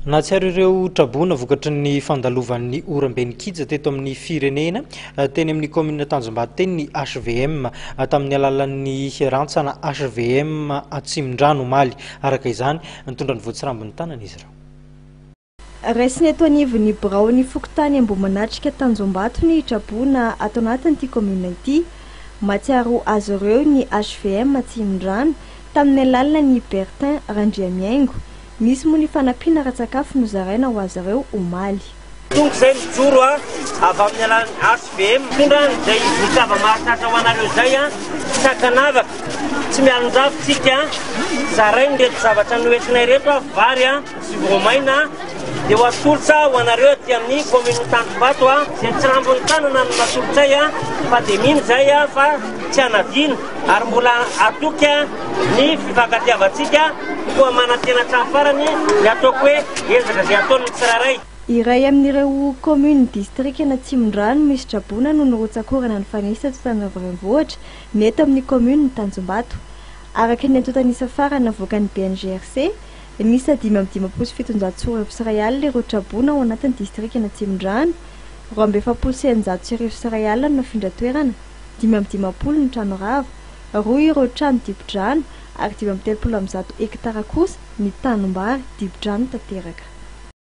Nahatsiaro ireo traboina vokatry ny fandalovan'ny oram-be nikija teto amin'ny firenena teny amin'ny kaominina Tanjombato teny ny HVM tamin'ny alalan'ny rantsana HVM Atsimondrano omaly. Araka izany, nitondra ny voatsirambin'ny tanana izy ireo. Raisina eto anivon'ny biraon'ny fokontany Ambohimanatrika Tanjombato ny traboina ato anatin'ity kaominina ity. Mahatsiaro azy ireo ny HVM Atsimondrano tamin'ny alalan'i Berthin Randriamihaingo. Nisy moa ny fanampiana ara-tsakafo nozaraina ho azy ireo omaly. Tonga izay mijoro avy amin'ny alalan'ny HVM mitondra an'izay voin-java-mahatratra ho anareo izay, tsy ankanavaka, tsy mialon-drafy tsika, zaraina ireto zavatra noentinay ireto, vary sy voamaina, dia ho atolotra ho anareo aty amin'ny commune Tanjombato, izay tsy rambon'ny tanana no natolotray fa dia mino izay fa tsy hanadino ary mbola hatoky ny fifankatiavantsika. Koa manantena hatramin'ny farany ny ataoko hoe ezaka izay ataon'ny tsirairay. Iray amin'ireo kaominin'ny distrikan'Atsimondrano misy traboina no nirotsak'orana nifanesy teto Antananarivo Renivohitra ny eto amin'ny kaominin'i Tanjombato. Araka ny antontan'isa farany navoakan'ny BNGRC, miisa 1755 ireo traboina ao anatin'ny distrikan'Atsimondrano, 1642 no nafindra toerana, 55 ny trano rava, roa ireo trano dibo-drano ary 135 hektara kosa ny tanimbary dibo-drano tanteraka.